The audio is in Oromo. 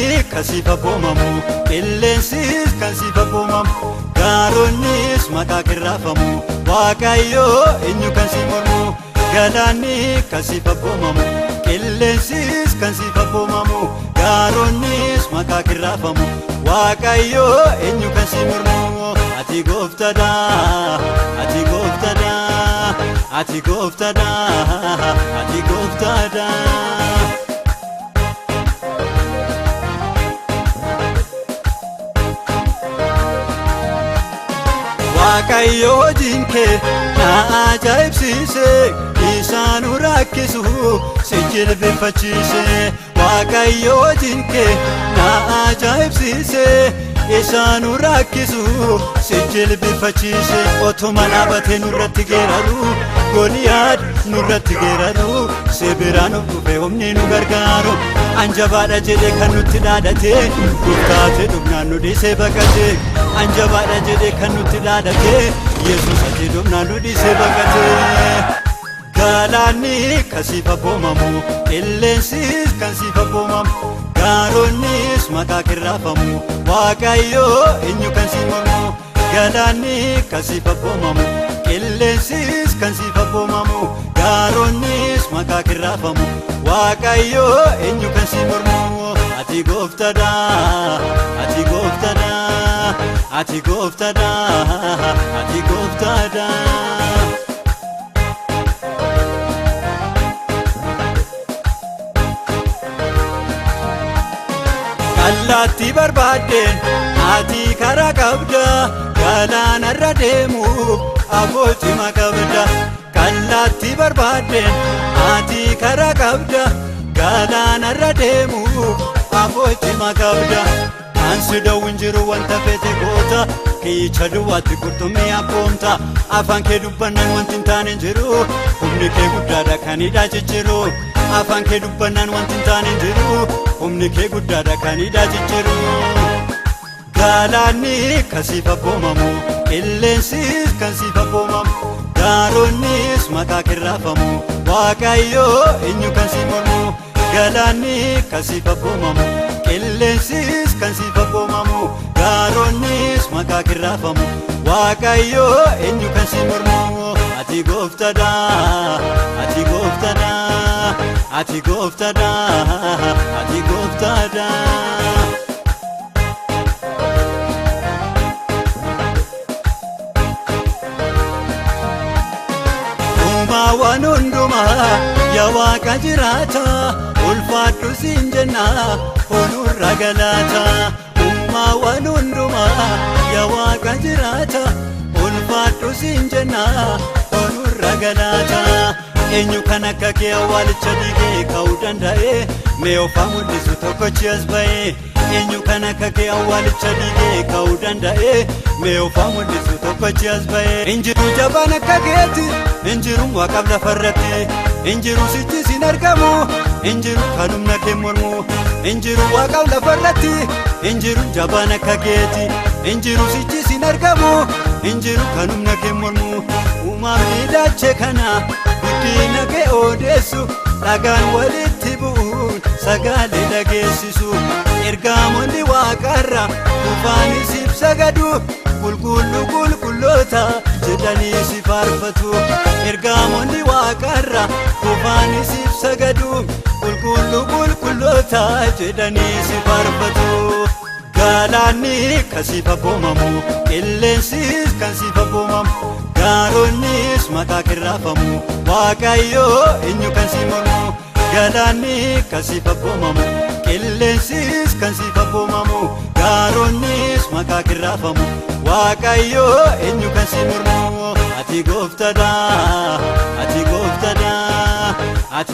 Galaanni kan siif abboomamu, qilleensis kan siif abboomamu, gaaronnis maqaa kirraafamu. Waaqayyoo, eenyu kan si mormu? Galaanni kan siif abboomamu, qilleensis kan siif abboomamu, gaaronnis maqaa kirraafamu. Waaqayyoo, eenyu kan si mormu? Ati gooftadha, ati gooftadha, ati gooftadha, ati gooftadha. Waaqayyo, hojiin kee na ajaa'ibsiise, isaanu rakkisu si jilbeeffachiise. Waaqayyo, hojiin kee na ajaa'ibsiise, isaanu rakkisu si jilbeeffachiise. Otuma dhaabatee nurratti geeraru, Goliyaad nurratti geeraru, si biraan of dhufe humni nu gargaaru. Anjabaadha jedhee kan nutti dhaadate, gooftaatee dhufnaan nu dhiisee baqate. Anjabaadha jedhee kan nutti dhaadate, Yesuus ati dhufnaan nu dhiisee baqate. Galaanni kan siif abboomamu, qilleensis kan siif abboomamu, gaaronnis maqaa kirraafamu. Waaqayyoo, eenyu kan si mormu? Galaanni kan siif abboomamu, qilleensis kan siif abboomamu, gaaronnis maqaa kirraafamu. Waaqayyoo, eenyu kan si mormu? Ati gooftadha, ati gooftadha, ati gooftadha, ati gooftadha. Allaattii barbaaddeen ati karaa qabda, galaanarra deemuuf aboo cimaa qabda. Kallaattii barbaaddeen ati karaa qabda, galaanarra deemuuf aboo cimaa qabda. Kan si dhowwu hin jiru, wanta feete goota, kiicha duwwaatti qurxummii abboomta. Afaan kee dubbannaan wanti hin taane hin jiru, humni kee guddaadha kan hidhaa jijjiiru. Afaan kee dubbannaan wanti hin taane hin jiru, humni kee guddaadha kan hidhaa jijjiiru. Galaanni kan siif abboomamu, qilleensis kan siif abboomamu, gaaronnis maqaa kirraafamu. Waaqayyoo, eenyu kan si mormu? Galaanni kan siif abboomamu, qilleensis kan siif abboomamu, gaaronnis maqaa kirraafamu. Waaqayyoo, eenyu kan si mormu? Ati gooftadha, ati gooftadha, ati gooftadha, ati gooftadha. Uumaa waan hundumaa, yaa Waaqa jiraata, ulfaadhu siin jenna, onurra galaata. Uumaa waan hundumaa, yaa Waaqa jiraata, ulfaadhu siin jenna, onurra galaata. Eenyu kan akka kee awwaalicha diigee ka'uu danda'e? Mee ofaa mul'isu tokkochi as ba'e. Eenyu kan akka kee awwaalicha diigee ka'uu danda'e? Mee ofaa mul'isu tokkochi as ba'e. Injiru jabaan akka keeti, injiru waaqaaf lafarratti, injiru sichi sin argamu, injiru kan humna kee mormu. Injiru waaqaaf lafarratti, injiru jabaan akka keeti, injiru sichi sin argamu, injiru kan humna kee mormu. Uumamni dachee kana guddina kee odeessu, dhagaan walitti bu'uun sagalee dhageessisu. Ergamoonni waaqarra kufaanis siif sagadu, qulqulluu qulqulloota jedhanii si faarfatu. Ergamoonni waaqarra kufaanis siif sagadu, qulqulluu qulqulloota jedhanii si faarfatu. Galaanni kan siif abboomamu, qilleensis kan siif abboomamu, gaaronnis maqaa kirraafamu. Waaqayyoo, eenyu kan si mormu? Galaanni kan siif abboomamu, qilleensis kan siif abboomamu, gaaronnis maqaa kirraafamu. Waaqayyoo, eenyu kan si mormu? Ati gooftadha, ati gooftadha, ati